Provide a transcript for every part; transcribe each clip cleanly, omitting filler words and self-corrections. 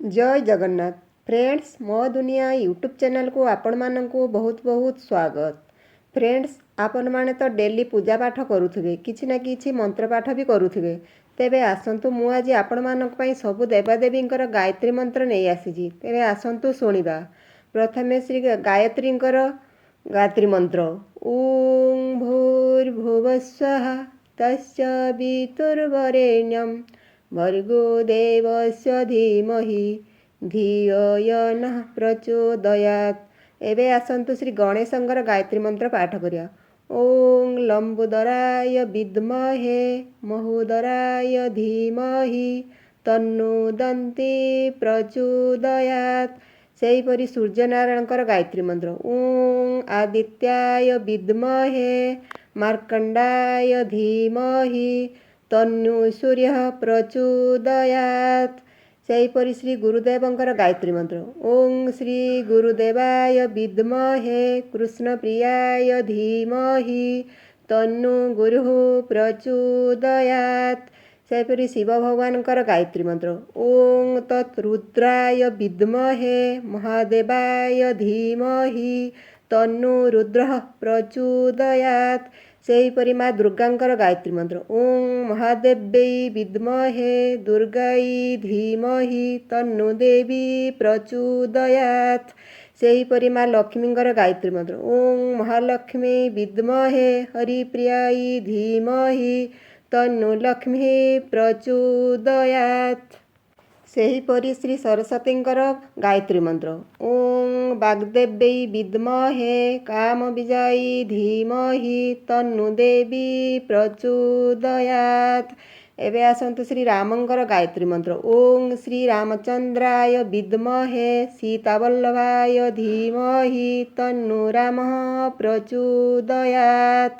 ଜୟ Jagannath friends, ମୋ ଦୁନିଆ YouTube ଚ୍ୟାନେଲକୁ ଆପଣମାନଙ୍କୁ ବହୁତ ବହୁତ ସ୍ୱାଗତ। ଫ୍ରେଣ୍ଡସ୍, ଆପଣମାନେ ତ ଡେଲି ପୂଜା ପାଠ କରୁଥିବେ, କିଛି ନା କିଛି ମନ୍ତ୍ର ପାଠ ବି କରୁଥିବେ। ତେବେ ଆସନ୍ତୁ, ମୁଁ ଆଜି ଆପଣମାନଙ୍କ ପାଇଁ ସବୁ ଦେବାଦେବୀଙ୍କର ଗାୟତ୍ରୀ ମନ୍ତ୍ର ନେଇ ଆସିଛି। ତେବେ ଆସନ୍ତୁ ଶୁଣିବା। ପ୍ରଥମେ ଶ୍ରୀ ଗାୟତ୍ରୀଙ୍କର ଗାୟତ୍ରୀ ମନ୍ତ୍ର। ଓଁ ଭୂର୍ଭୁବସ୍ୱଃ ତତ୍ସବିତୁର୍ବରେଣ୍ୟಂ ଭର୍ଗୋ ଦେବସ୍ୟ ଧୀମହି ଧିୟୋ ୟୋ ନଃ ପ୍ରଚୋଦୟାତ୍। ଏବେ ଆସନ୍ତୁ ଶ୍ରୀ ଗଣେଶଙ୍କର ଗାୟତ୍ରୀ ମନ୍ତ୍ର ପାଠ କରିବା। ଓଁ ଲମ୍ବୋଦରାୟ ବିଦ୍ମହେ ମହୋଦରାୟ ଧୀମହି ତନ୍ନୋ ଦନ୍ତି ପ୍ରଚୋଦୟାତ୍। ସେହିପରି ସୂର୍ଯ୍ୟନାରାୟଣଙ୍କର ଗାୟତ୍ରୀ ମନ୍ତ୍ର। ଓଁ ଆଦିତ୍ୟାୟ ବିଦ୍ମହେ ମାର୍କଣ୍ଡାୟ ଧୀମହି ତନ୍ନୋ ସୂର୍ଯ୍ୟ ପ୍ରଚୋଦୟାତ୍। ସେହିପରି ଶ୍ରୀ ଗୁରୁଦେବଙ୍କର ଗାୟତ୍ରୀ ମନ୍ତ୍ର। ଓଁ ଶ୍ରୀ ଗୁରୁଦେବାୟ ବିଦ୍ମହେ କୃଷ୍ଣପ୍ରିୟାୟ ଧୀମହି ତନ୍ନୋ ଗୁରୁଃ ପ୍ରଚୋଦୟାତ୍। ସେହିପରି ଶିବ ଭଗବାନଙ୍କର ଗାୟତ୍ରୀ ମନ୍ତ୍ର। ଓଁ ତତ୍ ରୁଦ୍ରାୟ ବିଦ୍ମହେ ମହାଦେବାୟ ଧୀମହି ତନ୍ନୋ ରୁଦ୍ରଃ ପ୍ରଚୋଦୟାତ୍। ସେହିପରି ମା ଦୁର୍ଗାଙ୍କର ଗାୟତ୍ରୀ ମନ୍ତ୍ର। ଓଁ ମହାଦେବ୍ୟୈ ବିଦ୍ମହେ ଦୁର୍ଗାଇ ଧୀମହି ତନ୍ନୋ ଦେବୀ ପ୍ରଚୋଦୟାତ୍। ସେହିପରି ମା ଲକ୍ଷ୍ମୀଙ୍କର ଗାୟତ୍ରୀ ମନ୍ତ୍ର। ଓଁ ମହାଲକ୍ଷ୍ମୀ ବିଦ୍ମହେ ହରିପ୍ରିୟାଇ ଧୀମହି ତନ୍ନୋ ଲକ୍ଷ୍ମୀ ପ୍ରଚୋଦୟାତ୍। ସେହିପରି ଶ୍ରୀ ସରସ୍ୱତୀଙ୍କର ଗାୟତ୍ରୀ ମନ୍ତ୍ର। ଓଁ ବାଗ୍ଦେବ୍ୟୈ ବିଦ୍ମହେ କାମବୀଜାଇ ଧୀମହି ତନ୍ନୋ ଦେବୀ ପ୍ରଚୋଦୟାତ୍। ଏବେ ଆସନ୍ତୁ ଶ୍ରୀ ରାମଙ୍କର ଗାୟତ୍ରୀ ମନ୍ତ୍ର। ଓଁ ଶ୍ରୀ ରାମଚନ୍ଦ୍ରାୟ ବିଦ୍ମହେ ସୀତାବଲ୍ଲଭାୟ ଧୀମହି ତନ୍ନୋ ରାମ ପ୍ରଚୋଦୟାତ୍।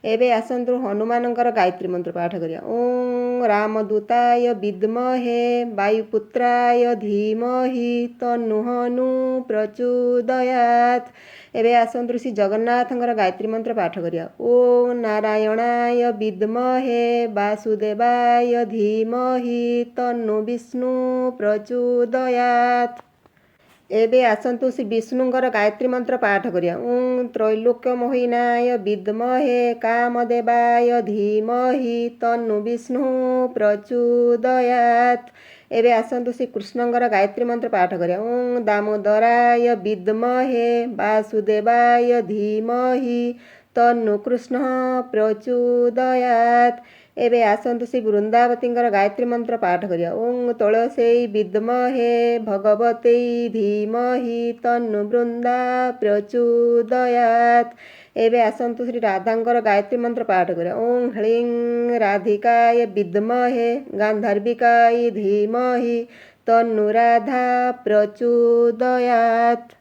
ଏବେ ଆସନ୍ତୁ ହନୁମାନଙ୍କର ଗାୟତ୍ରୀ ମନ୍ତ୍ର ପାଠ କରିବା। ଓଁ ରାମଦୂତାୟ ବିଦ୍ମହେ ବାୟୁପୁତ୍ରାୟ ଧୀମହି ତନ୍ନୋ ହନୁ ପ୍ରଚୋଦୟାତ୍। ଏବେ ଆସନ୍ତୁ ଶ୍ରୀ ଜଗନ୍ନାଥଙ୍କର ଗାୟତ୍ରୀ ମନ୍ତ୍ର ପାଠ କରିବା। ଓଁ ନାରାୟଣାୟ ବିଦ୍ମହେ ବାସୁଦେବାୟ ଧୀମହି ତନ୍ନୋ ବିଷ୍ଣୁ ପ୍ରଚୋଦୟାତ୍। ଏବେ ଆସନ୍ତୁ ଶ୍ରୀ ବିଷ୍ଣୁଙ୍କର ଗାୟତ୍ରୀ ମନ୍ତ୍ର ପାଠ କରିବା। ଓଁ ତ୍ରୈଲୋକ୍ୟମୋହିନାୟ ବିଦ୍ମହେ କାମଦେବାୟ ଧୀମହି ତନ୍ନୋ ବିଷ୍ଣୁ ପ୍ରଚୋଦୟାତ୍। ଏବେ ଆସନ୍ତୁ ଶ୍ରୀ କୃଷ୍ଣଙ୍କର ଗାୟତ୍ରୀ ମନ୍ତ୍ର ପାଠ କରିବା। ଓଁ ଦାମୋଦରାୟ ବିଦ୍ମହେ ବାସୁଦେବାୟ ଧୀମହି ତନ୍ନୋ କୃଷ୍ଣ ପ୍ରଚୋଦୟାତ୍। ଏବେ ଆସନ୍ତୁ ଶ୍ରୀ ବୃନ୍ଦାବତୀଙ୍କର ଗାୟତ୍ରୀ ମନ୍ତ୍ର ପାଠ କରିବା। ଓଁ ତୁଳସୀ ବିଦ୍ମହେ ଭଗବତୀ ଧୀମହି ତନ୍ନୋ ବୃନ୍ଦା ପ୍ରଚୋଦୟାତ୍। ଏବେ ଆସନ୍ତୁ ଶ୍ରୀ ରାଧାଙ୍କର ଗାୟତ୍ରୀ ମନ୍ତ୍ର ପାଠ କରିବା। ଓଁ ହ୍ରୀଂ ରାଧିକାୟ ବିଦ୍ମହେ ଗାନ୍ଧର୍ବିକାୟ ଧୀମହି ତନ୍ନୋ ରାଧା ପ୍ରଚୋଦୟାତ୍।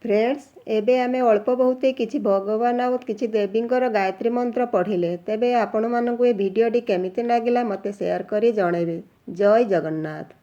ଫ୍ରେଣ୍ଡସ୍, ଏବେ ଆମେ ଅଳ୍ପ ବହୁତ କିଛି ଭଗବାନ ଆଉ କିଛି ଦେବୀଙ୍କର ଗାୟତ୍ରୀ ମନ୍ତ୍ର ପଢ଼ିଲେ। ତେବେ ଆପଣମାନଙ୍କୁ ଏ ଭିଡ଼ିଓଟି କେମିତି ଲାଗିଲା, ମୋତେ ସେୟାର କରି ଜଣାଇବେ। ଜୟ ଜଗନ୍ନାଥ।